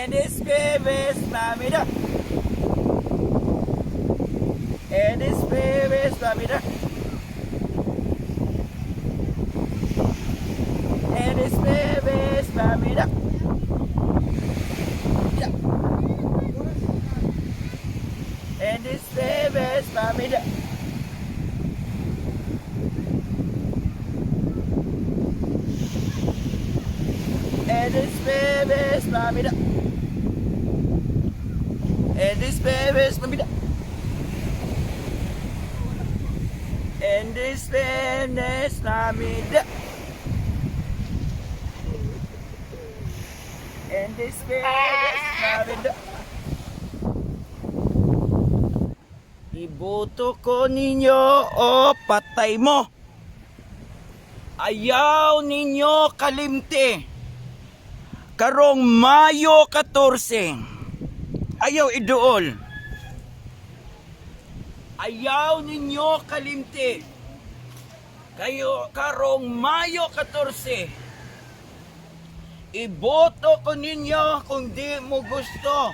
And this baby's mamida. And this baby's mamida. And this baby's mamida. Yeah. And this baby's mamida. And this baby's mamida. And this baby's mamida. And this baby's mamida. And this baby's mamida. Iboto ko ninyo o patay mo. Ayaw ninyo kalimti. Karong Mayo 14. Ayaw iduol. Ayaw ninyo kalimti. Kayo karong Mayo 14. Iboto ko ninyo kung di mo gusto.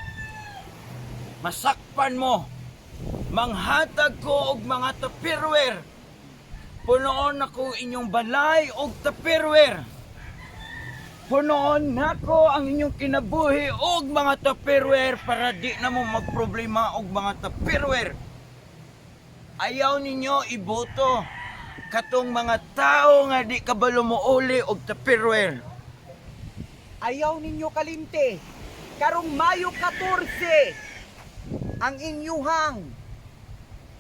Masakpan mo. Manghatag ko og mga tupperware. Punoon ako inyong balay og tupperware. Punoon nako ang inyong kinabuhi og mga tupperware para di na mo magproblema og mga tupperware. Ayaw ninyo iboto katong mga tao nga di kabalo mouli og tupperware. Ayaw ninyo kalimti. Karong Mayo 14 ang inyuhang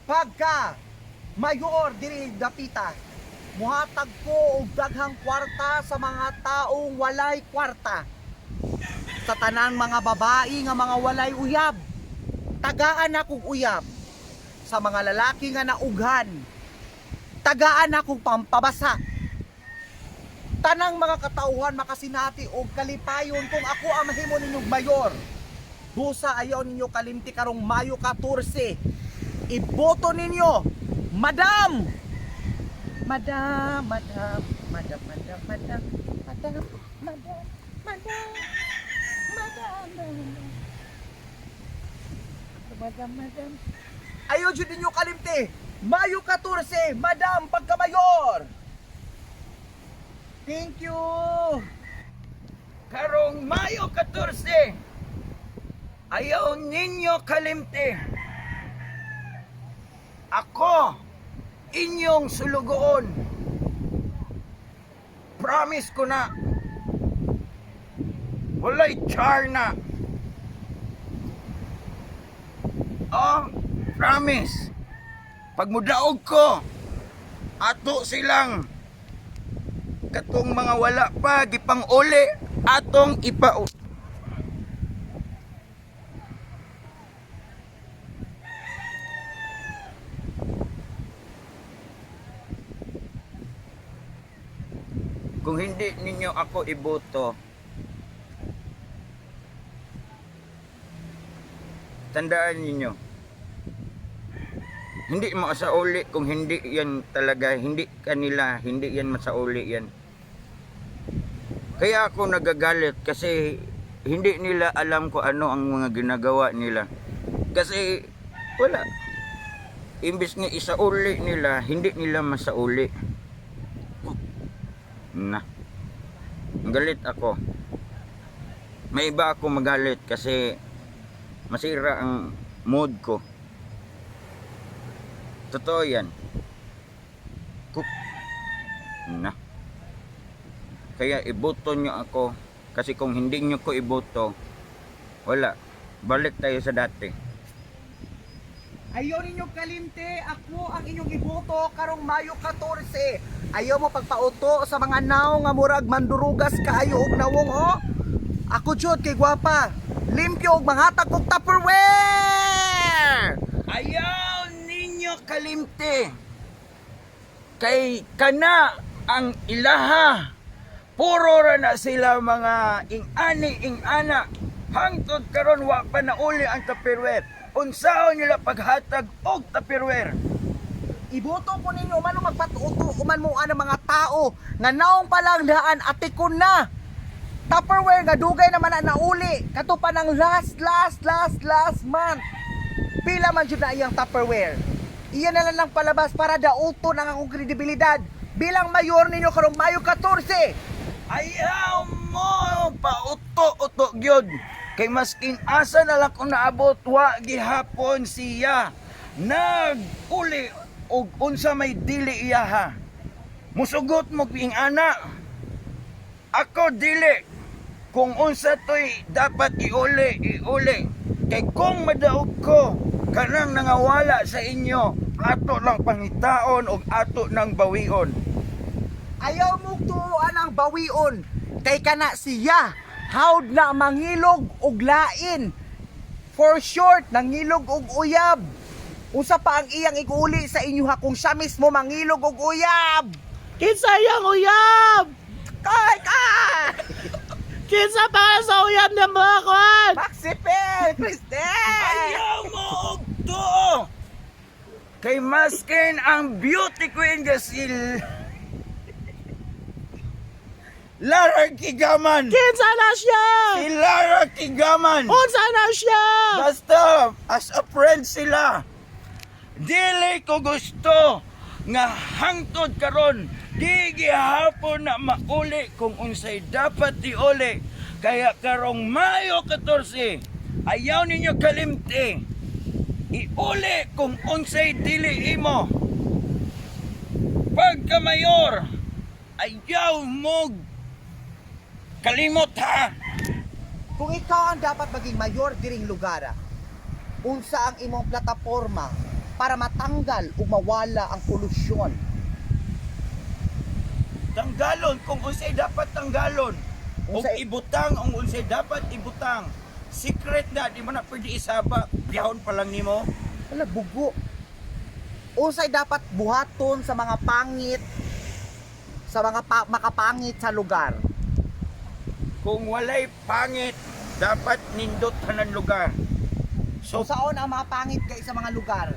pagka mayor diri dapita. Muhatag ko og daghang kwarta sa mga taong walay kwarta. Sa tanang mga babae nga mga walay uyab. Tagaan akong uyab. Sa mga lalaki nga naughan. Tagaan akong pampabasa. Tanang mga katauhan makasinati og kalipayon kung ako ang mahimo ninyong mayor. Busa ayaw ninyo kalimti karong Mayo 14. Iboto ninyo, Madam! Madam, Madam, Madam, Madam, Madam, Madam, Madam, Madam, Madam, Madam, Madam. Ayaw jud ninyo kalimti. Mayo 14, Madam pagkamayor. Thank you. Karong Mayo 14, ayaw ninyo kalimti. Ako, inyong sulugoon. Promise ko na. Walay char na. Oh, promise. Pag mudaog ko, ato silang katong mga wala pa gipang uli atong ipa. Kung hindi ninyo ako iboto, tandaan ninyo, hindi masauli kung hindi yan talaga, hindi kanila, hindi yan masauli yan. Kaya ako nagagalit kasi hindi nila alam kung ano ang mga ginagawa nila. Kasi wala. Imbis nga isauli nila, hindi nila masauli. Na. Galit ako. May iba ako magalit kasi masira ang mood ko. Totoo yan. Na. Kaya iboto nyo ako kasi kung hindi nyo ko iboto, wala. Balik tayo sa dati. Ayaw ninyo kalimti, ako ang inyong iboto karong Mayo 14. Ayaw mo pagpauto sa mga naong nga murag mandurugas kaayo og nawong oh. Ako jud kay gwapa. Limpyo og manghatag kog Tupperware. Ayaw ninyo kalimti. Kay kana ang ilaha. Puro ra na sila mga ing-ani, ing-ana. Hangtod karon wa pa nauli ang tupperware. Unsaon nila paghatag og tupperware? Iboto ko ninyo man magpatuto man mo ang mga tao nga naong pa lang daan atikon na. Tupperware nga dugay naman na nauli. Kato pa ng last, last, last, last month. Pila man jud na iyang Tupperware. Iya na lang lang palabas para dauto ng akong kredibilidad bilang mayor ninyo karong Mayo 14. Ayaw mo pauto-uto gyud. Kay maskin asa na lang kung naabot, wa gihapon siya. Nag-uli og unsa may dili iya ha. Musugot mo ing ana. Ako dili. Kung unsa to'y dapat iuli, iuli. Kay kung madaog ko, kanang nangawala sa inyo, ato lang pangitaon og ato nang bawion. Ayaw mo tuuan ang bawion kay kana siya howd na mangilog og lain. For short, nangilog og uyab. Usa pa ang iyang iguli sa inyo ha kung siya mismo mangilog og uyab. Kinsa iyang uyab? Kay ka! Kinsa pa sa uyab ng mga kwan? Maxipel, Cristel! Ayaw mo og tuo! Kay maskin ang beauty queen nga si Lara Kigaman! Kinsa na siya? Si Lara Kigaman! Unsa na siya? Basta, as a friend sila. Dili ko gusto nga hangtod karon di gihapon na mauli kung unsay dapat iuli. Kaya karong Mayo 14, ayaw ninyo kalimti. Iuli kung unsay dili imo. Pagka mayor, ayaw mo kalimot ha. Kung ikaw ang dapat maging mayor diring lugar, unsa ang imong plataporma para matanggal o mawala ang kolusyon? Tanggalon kung unsay dapat tanggalon. O Unsay- ibutang ang unsay dapat ibutang. Secret na di mo na pwede isaba. Biyahon pa lang nimo. Wala, bugo. Unsay dapat buhaton sa mga pangit, sa mga makapangit sa lugar? Kung walay pangit, dapat nindot tanan lugar. So, So saon ang mga pangit kay sa mga lugar?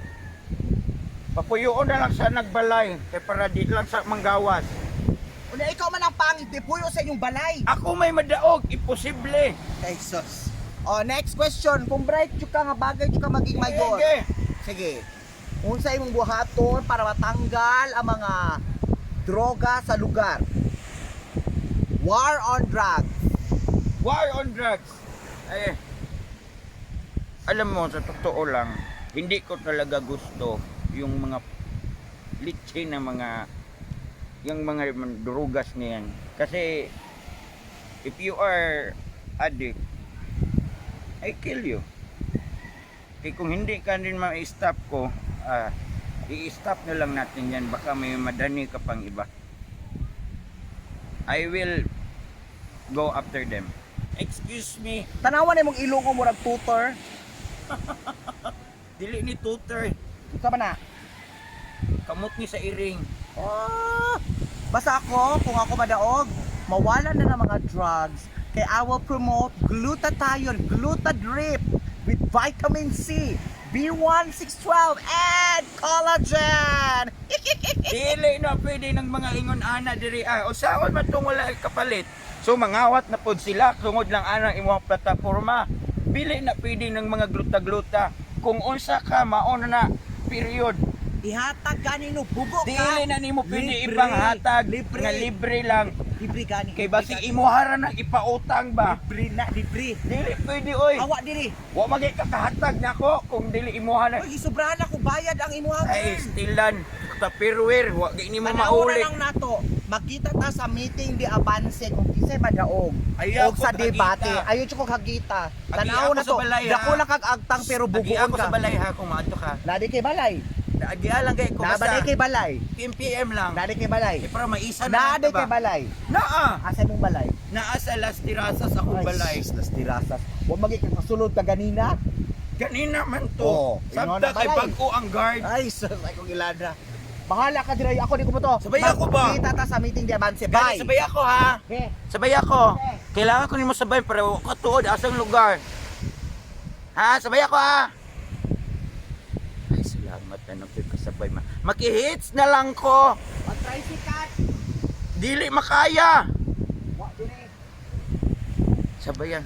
papuyoon na lang sa nagbalay kay para di lang sa manggawas. Una, ikaw man ang pangit, di puyo sa inyong balay. Ako may madaog, imposible. Jesus. Oh, next question. Kung bright jud ka nga bagay jud ka maging mayor. Sige. Sige. Unsa imong buhaton para matanggal ang mga droga sa lugar? War on drugs. War on drugs. Eh, alam mo, sa totoo lang, hindi ko talaga gusto yung mga litsi na mga yung mga drugas niyan. Kasi if you are addict, I kill you. Kaya kung hindi ka rin ma-stop ko, i-stop na lang natin yan. Baka may madani ka pang iba. I will go after them. Excuse me, Tanawan na imong ilong ko murag tutor. dili ni tutor. Unsa ba na? Kamot ni sa iring. Oh, basta ako, kung ako madaog, mawala na ng mga drugs. Kay I will promote glutathione, glutadrip with vitamin C, B1612, and collagen. Dili na pwede ng mga ingon ana diri ah. Usaon man tong wala kapalit. So mangawat na pod sila tungod lang ana imong plataporma. Dili na pwede ng mga gluta-gluta. Kung unsa ka mao na na period. Ihatag ganino bugo ka. Dili na nimo pwede Libre. ipanghatag Libre. nga libre lang. Libre gani. Kay basig imuhara nang ipautang ba. Libre na, libre. Dili pwede oy. Awa diri. Wa magay kakahatag nako kung dili imuha na. Uy, gisubrahan ako bayad ang imuha. Ay, stilan. Tupperware, wa gay nimo Tanaw na mauli. lang nato. Makita ta sa meeting di abanse kung kinsay madaog. Ayaw Og sa ko debate. kagita. Ayaw ko kagita. Agi Tanaw ako na sa to. balay, ha? Dako lang kag agtang pero Agi bugoon ako ka. sa balay ha kung maadto ka. Nadi kay balay. Agi lang kay ko Nabali basta kay balay. PM lang. Nadi kay balay. Eh, para maisa na Nadi lang kay ta ba? balay. Naa. Asa mong balay? Naa sa Las Terrazas akong Ay, balay. sus, Las Terrazas. Wa magi kang kasulod ka ganina. Ganina man to. Oo, ingon Sabta na kay balay. bag-o ang guard. Ay, sus, ay kong iladra. Bahala ka diri. Ako di ko mo to. Sabay ako ba? Kita ta sa meeting di abanse. Gani, Bye. sabay ako ha. Okay. Sabay ako. Kailangan ko nimo sabay para wa ko tuod asang lugar. Ha, sabay ako ha. Ay, salamat na nang kasabay ma. Makihits na lang ko. Mag-tricycle. Dili makaya. Wa diri. Sabayan.